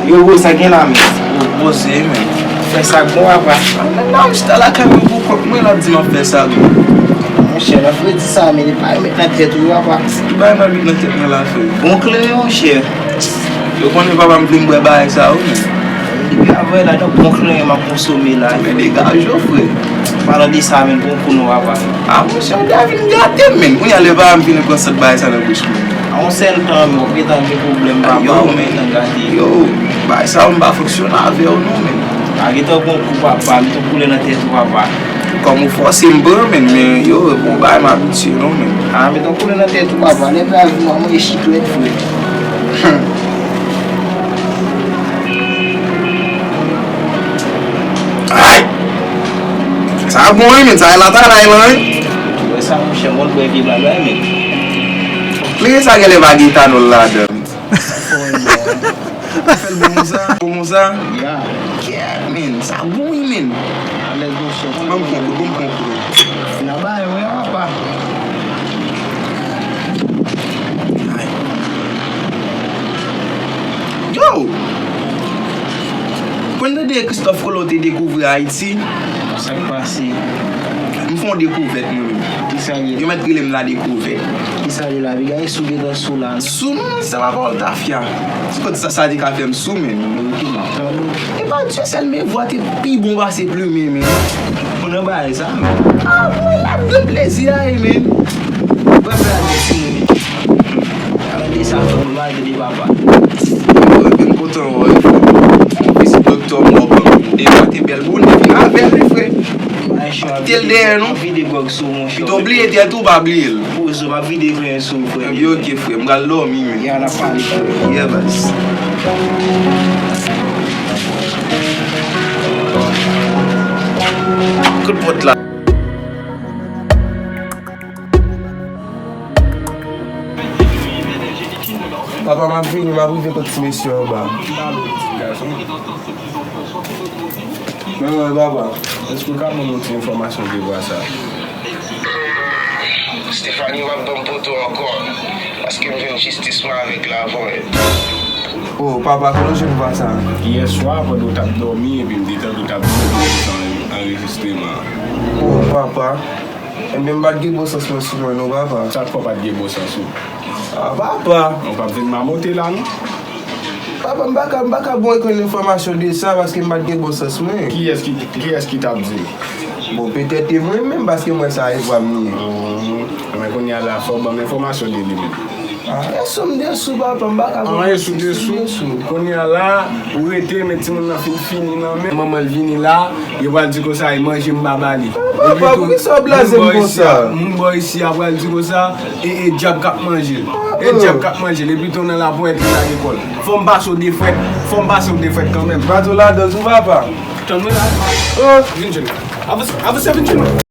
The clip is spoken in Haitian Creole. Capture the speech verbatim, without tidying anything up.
Yo, bro, sa gen la, men? Yo, poze, men. Fè sa k bon, papa. A, men nan, m chita lakay mwen pou kont mwen, l ap di m ap fè sa k bon. Monchè, nan fredi sa, men li pa met nan tèt ou, papa. Ki bagay m ap met nan tèt mwen la, frè? Bon kleyon, monchè. Yo konnen papa m vle m bwè bagay sa yo, men. Depi avè la, donk, bon kleyon m ap konsome la. Men degaje w, frè. Palan de sa, men, bon kou non, papa. A, monchè, w te a vin gate m, men. Kounye a, lè papa m vini pran sòt bagay sa nan bouch mwen. A, yon sèl tan, men, w gentan gen pwoblèm, papa, w gentan gate. Yo, bagay sa yo, m pa fonksyone avè w, non, men. A, gentan gon kou, papa, m tou koule nan tèt ou, papa. Kòm ou fòse m pran, men, men, yo, bon, bagay m abitye, non, men. A, men, tou koule nan tèt ou, papa. Lè papa vin, w a manje chitwèt, frè. Ay! Sa bon, wi, men. Sa e latalay lan, wi. Ou wè sa, monchè, mwen bwè vye bagay, men. Men sa genlè pa gen etanòl ladan. Sa fò, wi, bon. Ou fè l bon konsa? Bon konsa? Ya. Kèt, men. Sa bon, wi, men. Alèz, monchè. Ban m pran kout, ban m pran kout. Nan bay, wi, papa. Ay. Yo! Konn tande Christophe Colomb te dekouvri Ayiti? Sa k pase? M fè yon dekouvèt, mwen menm. Kisa l ye? Yo mèt rele m la dekouvèt. Kisa l ye la? Piga e sou gentan sou la, non? Sou, non, se pa pawòl tafya. Ti kote sa, sa te ka fè m sou, men. Ok, m ap tande w. E pa Dye sèl, men vwa te pi bon pase plimen, men. Ou nan bagay sa, men. A, mwen la, de plezi a, e, men. Mwen fè la, mèsi, men. Alò, de sa, fè m mal, de papa. Yo, epi m kontan wè w, frè. Vizit doktè m nan ban m. Deja te bèl bonè, vin avè l, wi, frè. Kite l dèyè, non. Pito bliye tèt ou, pa bliye l. Poze, m ap vide grenn sou ou, frè. Ebyen, ok, frè. M pral dòmi, men. Ya, n ap pale, frè. Yeah, baz. Kout pòt la. Papa, m ap vini, m ap rive kot ti mesye anba. Men mwen, papa. Èske w ka ban m yon ti enfòmasyon de vwa sa? Stephanie, w ap ban m poto ankò, paske m jwenn jistis mwen avèk Lavoyette. O, papa, kote w jwenn vwa sa? Yè swa, pandan w t ap dòmi, epi m te tande w t ap di w te anrejistreman an. O, papa. Ebyen, m pa t gen bon sans mwen sou mwen non, papa. Sa k fè w pa t gen bon sans ou? A, papa! Ou p ap vin mamote la, non? Papa, m pa ka, m pa ka ba w okenn enfòmasyon de sa, paske m pa t gen bon sans mwen. Kiyès ki, kiyès ki t ap di l? Bon, petèt e mwen menm, paske m wè sa e vwa m li ye. Anhan. Men kounye a la, fò w ban m enfòmasyon de li menm. A, e sou m de sou, papa, m pa ka ba w. Anhan, e sou de sou. Kounye a la, ou rete, men timoun nan fin fini nan men. Manman l vini la, yo pral di konsa, e manje m pa ba li. Papa, poukisa w blaze m konsa? Moun bò isi a pral di konsa, e, e dyab k ap manje l. E dyab k ap manje l, epi tou nan laponyèt li lage kò l. Fò m pase w de frèt, fò m pase w de frèt kanmenm. Bato ladan tou, papa. Tann mwen la. Vin jwenn mwen. Avanse, avanse, vin jwenn mwen.